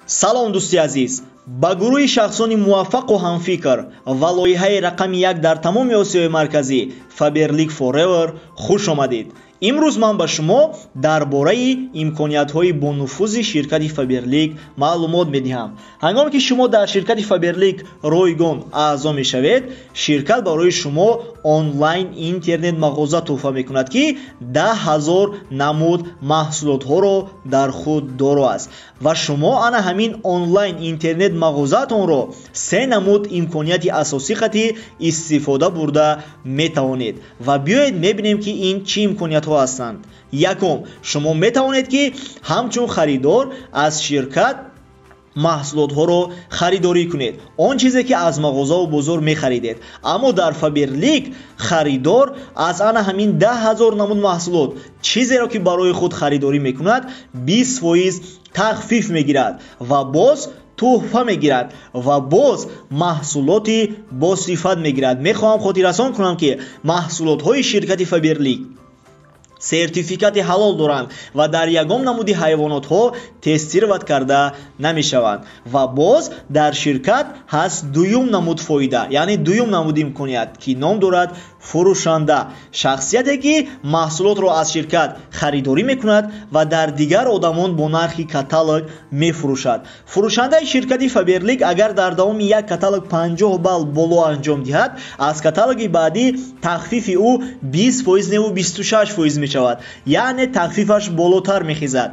Салом, дӯсти азиз! Ба гурӯҳи шахсони муваффақу ҳамфикр ва лоиҳаи рақами як дар тамоми Осиёи Марказӣ, Faberlic Forever, хуш омадед. Имрӯз ман ба шумо дар бораи имкониятҳои бонуфузи ширкати Faberlic маълумот медиҳам. Ҳангоме ки шумо дар ширкати Faberlic ройгон аъзо мешавед, ширкат барои шумо онлайн интернет мағоза тӯҳфа мекунад, ки 10 000 намуд маҳсулотҳоро дар худ доро аст. Ва шумо ана ҳамин онлайн интернет мағозаатонро се намуд имконияти асосӣ қати истифода бурда метавонед. Ва биёед, мебинем, ки ин чӣ имкониятҳо ҳастанд. Якум, шумо метавонед, ки ҳамчун харидор аз ширкат маҳсулотҳоро харидорӣ кунед, он чизе ки аз мағозаву бозор мехаридед. Аммо дар Фаберлик харидор аз ана ҳамин 10 000 намуд маҳсулот чизеро ки барои худ харидорӣ мекунад, 20% тахфиф мегирад ва боз тӯҳфа мегирад ва боз маҳсулоти босифат мегирад. Мехоҳам хотиррасон кунам, ки маҳсулотҳои ширкати Фаберлик сертификати ҳалол доранд ва дар ягон намуди ҳайвонотҳо тестировать карда намешаванд. Ва боз дар ширкат ҳаст дуюм намуд фоида, яъне дуюм намуд имконият, ки ном дорад фурӯшанда, шахсияте ки маҳсулотро аз ширкат харидорӣ мекунад ва дар дигар одамон бо нархи каталог мефурӯшад. Фурӯшандаи ширкати Фаберлик агар дар давоми як каталог 50 балл боло анҷом диҳад, аз каталоги баъдӣ тахфифи ӯ 20% неву 26% мешавад, яъне тахфифаш болотар мехезад.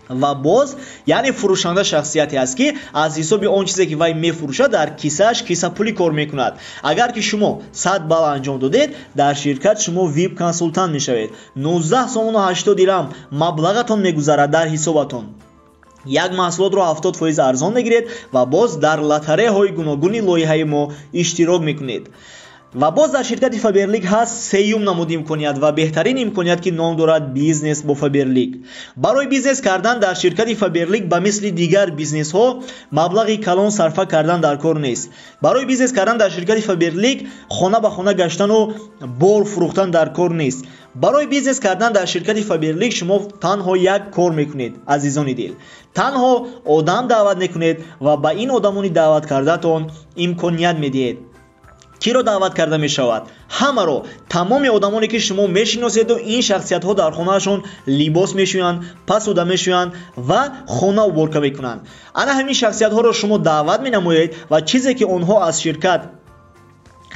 Ва боз, яъне фурӯшанда шахсияте аст, ки аз ҳисоби он чизе ки вай мефурӯшад, дар кисааш кисапулӣ кор мекунад. Агар ки шумо 100 балл анҷом додед, дар ширкат шумо вип консултант мешавед. 19 сомону 80 дирам маблағатон мегузарад дар ҳисобатон, як маҳсулотро 70% арзон мегиред ва боз дар лотареяҳои гуногуни лоиҳаи мо иштирок мекунед. Ва боз дар ширкати Фаберлик ҳаст сеюм намуд имконият ва беҳтарин имконият, ки ном дорад бизнес бо Фаберлик. Барои бизнес кардан дар ширкати Фаберлик ба мисли дигар бизнесҳо маблағи калон сарфа кардан дар кор нест. Барои бизнес кардан дар ширкати Фаберлик хона ба хона гаштану бор фурӯхтан дар кор нест. Барои бизнес кардан дар ширкати Фаберлик шумо танҳо як кор мекунед, азизони дил: танҳо одам даъват мекунед ва ба ин одамони даъват кардаатон имконият медиҳед. Киро даъват карда мешавад? Ҳамаро, тамоми одамоне ки шумо мешиноседу ин шахсиятҳо дар хонаашон либос мешӯянд, пасуда мешӯянд ва хона уборка мекунанд. Ана ҳамин шахсиятҳоро шумо даъват менамоед ва чизе ки онҳо аз ширкат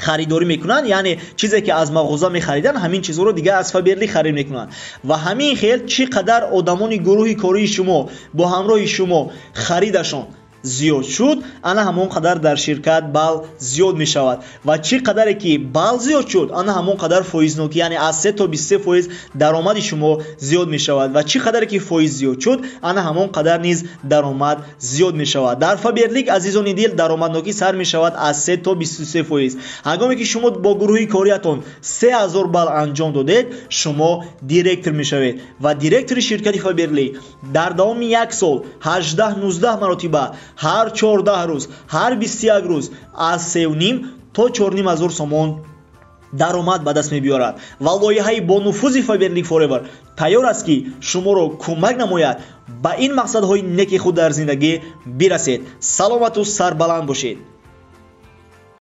харидорӣ мекунанд, яъне чизе ки аз мағоза мехариданд, ҳамин чизҳоро дигар аз Фаберлик харид мекунанд. Ва ҳамин хел чӣ қадар одамони гурӯҳи кории шумо бо ҳамроҳи шумо харидашон зиёд шуд, ана ҳамон қадар дар ширкат балл зиёд мешавад. Ва чӣ қадаре ки балл зиёд шуд, ана ҳамон қадар фоизнокӣ, яъне аз 3 то 23% даромади шумо зиёд мешавад. Ва чӣ қадаре ки фоиз зиёд шуд, ана ҳамон қадар низ даромад зиёд мешавад. Дар Фаберлик, азизони дил, даромаднокӣ сар мешавад аз 3 то 23%. Ҳангоме ки шумо бо гурӯҳи кориятон 3000 балл анҷом додед, шумо директор мешавед. Ва директори ширкати Фаберлик дар давоми як сол 18-19 маротиба, ҳар 14 рӯз, ҳар 21 рӯз аз 3,5 то 4,5 ҳазор сомон даромад ба даст мебиёрад. Ва лоиҳаи бонуфузи Фаберлик Forever тайёр аст, ки шуморо кӯмак намояд ба ин мақсадҳои неки худ дар зиндагӣ бирасед. Саломату сарбаланд бошед.